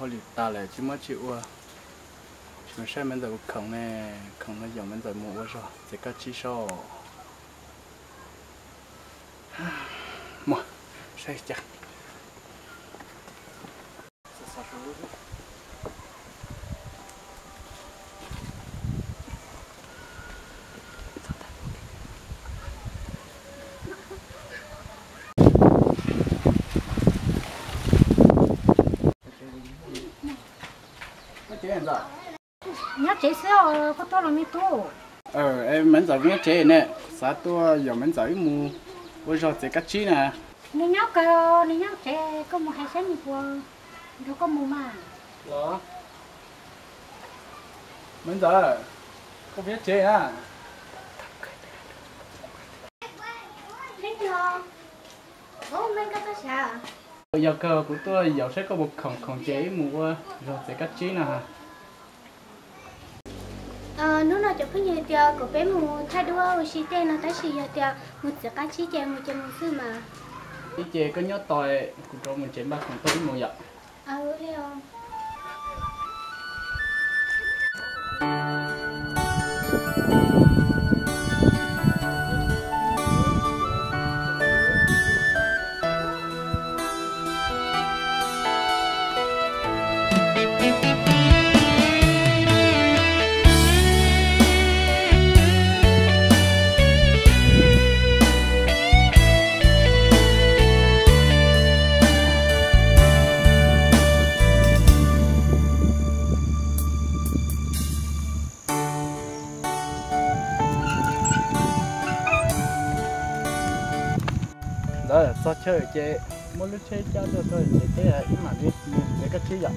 Ua li tas lawm tsis muab tsis ua. Tsis mus saib Maiv Ntxawm ua khoom ne, khoom no yaum Maiv Ntxawm mus ua zog txiav kab tsib soj. Mus saib cas. Nyob tsev xwb os, koj tuaj los me tub? Maiv Ntxawm nyob tsev ne, xav tuaj yaum Maiv Ntxawm wb mus ua zog txiav kab tsib na. Nws nyob kawg, nws nyob tsev, koj mus hais saib nws puas nrog koj mus mas. Los, Maiv Ntxawm, koj puas nyob tsev na? Yog kawg kuv tuaj yaum saib koj puas khoom, khoom ces wb mus ua zog txiav kab tsib na. Hnub no cov phooj ywg tias kom peb mus thaij duab ua si tej no tab sis yog tias mus txiav kab tsib ces mus ces mus xwb mas. Ib ces koj nyob tos kuv rov mus tsev npaj khoom tau wb mus yom. Ntawd txog chaw ces muab lub tsheb cab tuaj txog tsev teb ib mam li mus txiav kab tsib yom.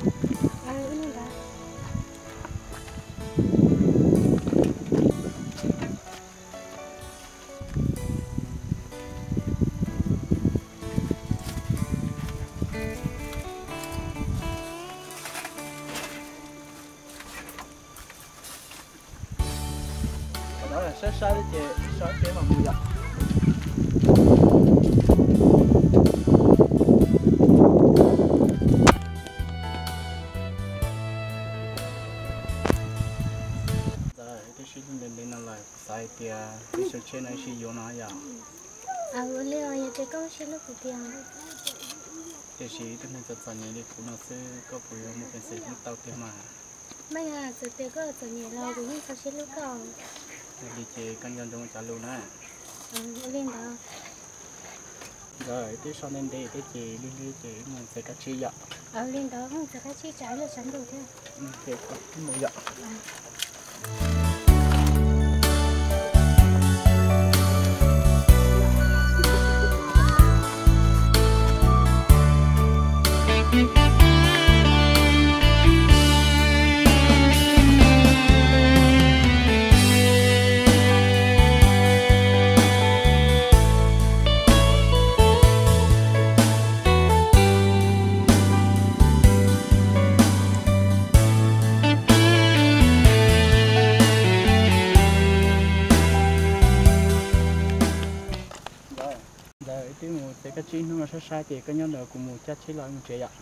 Saib saib ces saib peb mam mus yom. Twb sib hlub ntev ntev no lawm xav hais tias ib sawv tsheb no ib sij yuav no yom. Ua li os, yog tias koj sib hlub kuv tiag. Tiam sis ib tug neeg txom txom nyem li kuv no xwb koj puas yuav muaj peev xwm hlub tau tiag mas? Meej, txawm tias koj txom nyem los kuv yeej txaus siab hlub koj. Yog li ces koj nco ntsoov kuv cov lus na. Ua li ntawd. Ntawd twb so ntev ntev thiab ces lig lig ces wb mus txiav kab tsib yom. Li ntawd mus txiav kab tsib tsam ib lub sawv ntuj thiab. Ces mus yom. Ntawd wb twb mus txiav kab tsib hnub no sab sab ces koj nyob ntawd kuv mus cab tsheb los mus tsev yom.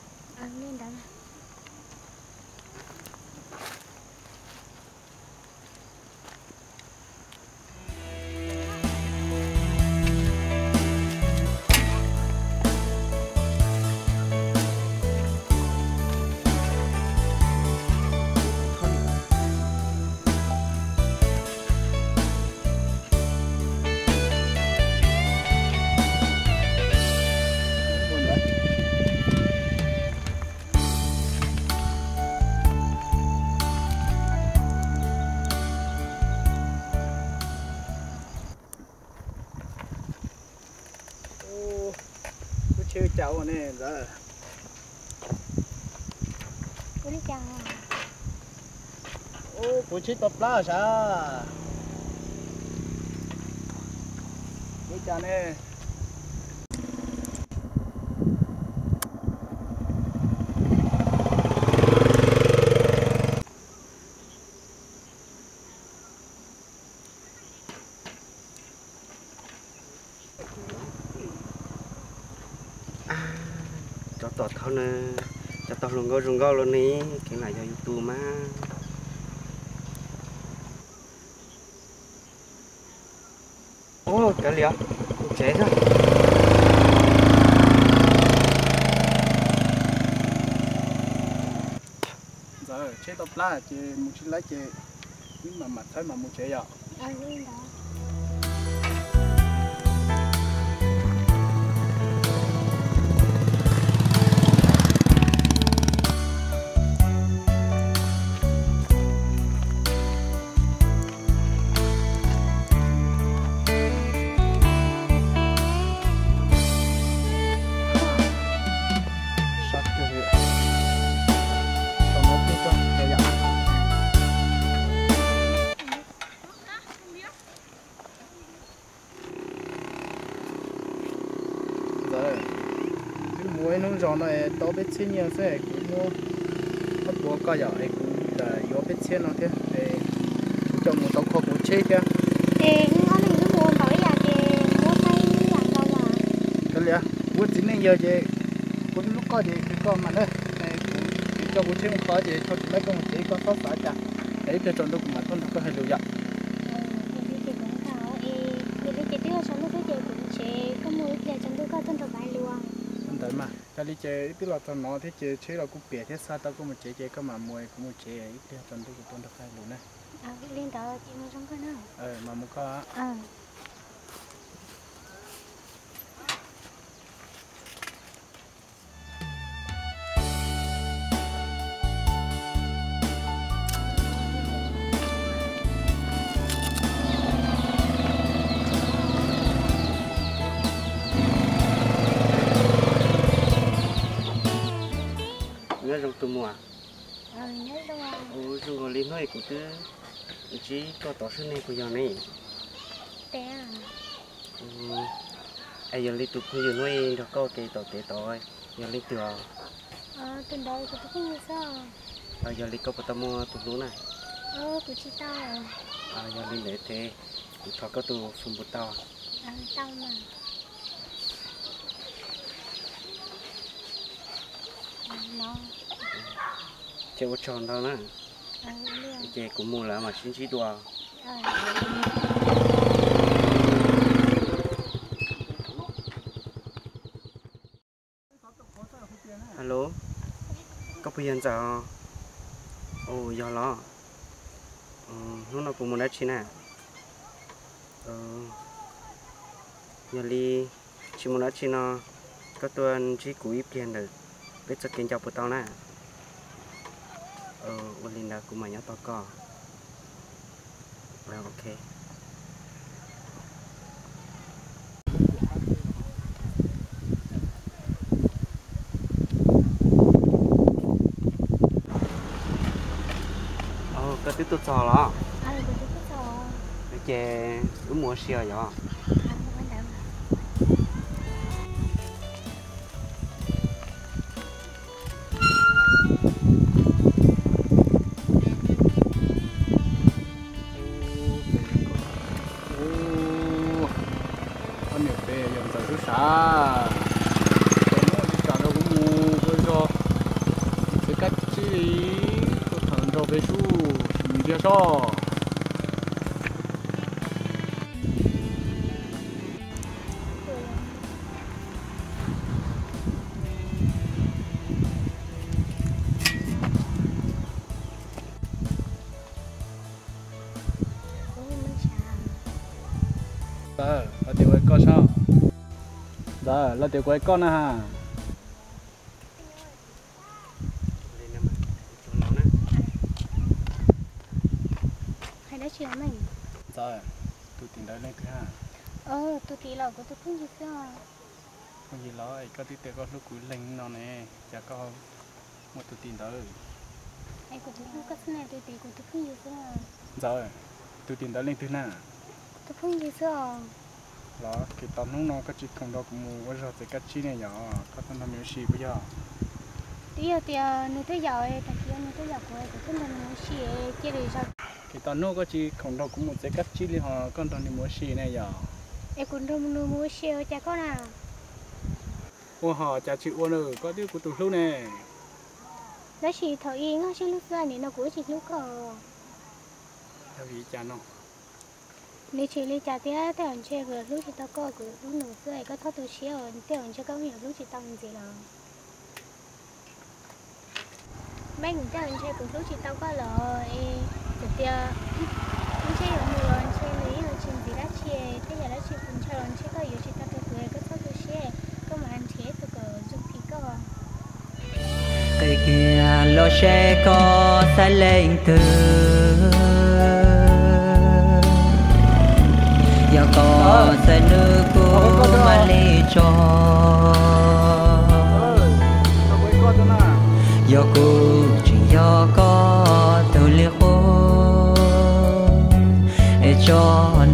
Lub tsheb ua cas ua ne ntawd? Ua li cas? Ub, puv tsheb tau plab sav. Ua cas ne? Tsov tom thaum na, Cov tau hluas nkauj zoo nkauj los ne, kheev lam yog yus tus mas. Ua, kav liam, mus tsev xwb. Ntxawm, tsheb tau plab ces mus tsis laib ces wb mam mam txhawb mam mus tsev yom. Ntxawm, wb mus ib hnub zos no es tau peb txhiab nyiaj xwb es kuv muab ob puas koj yom, es kuv yuav peb txhiab no thiab es kuv coj mus tau kho kuv tsheb thiab. Es wb ob leeg wb mus ua npaum ib yam ces muab saib ib yam nkaus mas. Kav liam, kuv txiv neej yawg ces kuv lub koj ces koj mam na, es kuv coj kuv tsheb mus kho ces thaum kuv laib koj mus tsev koj txhob xav cas, es ib pliag tsaus ntuj kuv mam tuaj nrog koj hais lus yom. Yog li ces twb yuav tsaus ntuj thiab ces kuv mus tsev, koj mus ib pliag tsaus ntuj koj tuaj nrog kuv hais lus. Ntawd mas, yog li ces wb twb los txog no thiab ces tsheb los kuj piam thiab, xa tau koj mus tsev ces koj mam mus, kuv mus tsev, ib pliag tsaus ntuj kuv tuaj nrog koj hais lus na. Li ntawd ces mus zoo koj na. Mam mus koj. Nyob zoo tus muam. Ua zoo nkaus li hnub kuv twb ntsib koj tod xwb ne, puas yog ne? Es yog li tus phooj ywg hnub i nrog koj ua ke tom kev tod yog leej twg os? Tus ntawd kuv tus phooj ywg xwb. Yog li koj puas tau muaj tus hlub na? Kuv tsis tau. Yog li ntawd ces kuv thov koj tus Facebook tau? Tau mas. Ces ua tsaug ntau na. Ces kuv mus lawm mam sib ntsib dua. Hello, koj puas yog Ntxawm? Yog los? Hnub no puas mus dab tsi na? Yog li tsis mus dab tsi no, koj tuaj ntsib kuv ib pliag ntawm peb txoj kev nco puas tau na? Ua li ntawd kuv mam nyob tos koj. Ok. Koj twb tuaj txog los? Ces wb mus ua si os yog. Ob niam peb yog Ntxawm sub sav, muaj li cas nrog kuv mus ua zog, txiav kab tsib li, tuaj tham nrog peb sub mus ntiag soj. Ntxawm, los tias ua koj sab. Ntxawm, los tias kuv ua koj na ha. Hais dab tsi os meej? Ntxawm, tus tim ntawd leej twg ha? Tus tim los kuv tus phooj ywg xwb os. Phooj ywg los es koj twb tias koj hlub kuv leeg no ne, cas koj muaj tus tim ntawd? Es kuv tus hlub koj xwb na, tus tim kuv tus phooj ywg xwb. Ntxawm, tus tim ntawd leej twg na? Tus phooj ywg xwb os. Los ces tau hnub no koj tsis khoom nrog kuv mus ua zog txiav kab tsib ne yog koj tuaj nrog nws ua si puas yog? Twb yog tias nws twb yaum, tag kis nws twb yaum kuv, kuv twb nrog nws ua si, cia li zog. Ces tau hnub koj tsis khoom nrog kuv mus txiav kab tsib li ho koj nrog nws mus ua si ne yog? Es kuv nrog nws mus ua si ua cas koj na? Ua ho cas tsis ua na, koj twb kuv tus hlub ne. Tab sis thaum ub nkauj siab hlub xwb, nim no kuv tsis hlub koj. Yog vim li cas no? Nws tsis li cas thiab, tej zaum ntshe kuv hlub tsis tau koj, kuv hlub nws xwb, koj txhob tu siab, tej zaum ntshe koj yuav hlub tsis tau ntxiv lawm. Meej, tej zaum ntshe kuv hlub tsis tau koj lawm es, txawm tias ntshe yuav mus los ntshe nws yeej tsis ntxiv dab tsi, tej yam dab tsi kuv ntshaw los ntshe koj yuav tsis tau rau kuv, koj txhob tu siab, koj mam nrhiav ib tug kom zoo li koj. Qhia kiag los seb koj xaiv leej twg, yog koj xaiv nws kuv mam li tso. Yog kuv tseem yog koj tus li qub, es tso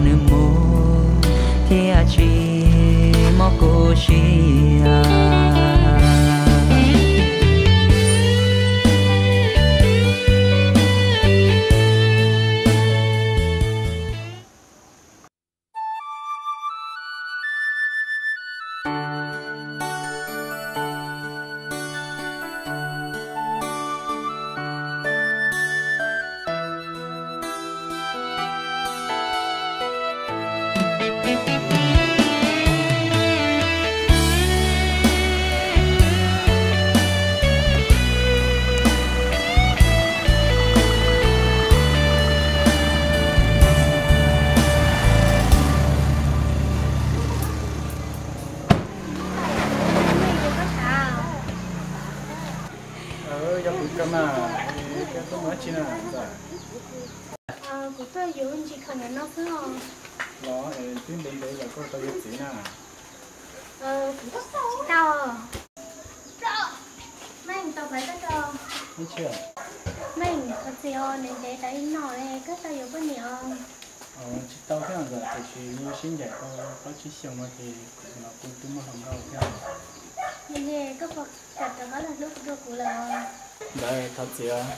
nws mus thiaj tsis mob kuv siab. Yog kuv koj mas, koj tuaj mus dab tsi na ntxawm? Kuv tuaj yuav ntsis khoom ntawm no xwb os. Los twb ntev ntev lawm koj tau yuav txiv na? Tsis tau. Meej, tau pab koj tau. Meej, thov txim os, ntev ntev tas li no koj tau yuav poj niam os. Tsis tau thiab ntxawm, tiam sis nws sib ncaim tau plaub tsib xyoos no ces kuv los kuj twb muaj hluas nkauj thiab. Yog li koj puas kam rov qab los hlub kuv rau kuv lawm? Ntawd thov txiv os,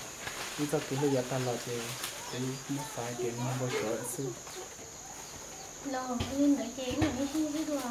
wb txoj kev hlub yav tag los ces kuv muab xav hais tias nws npau suav lawm xwb. Los li ntawd ces wb mam li sib ntsib dua.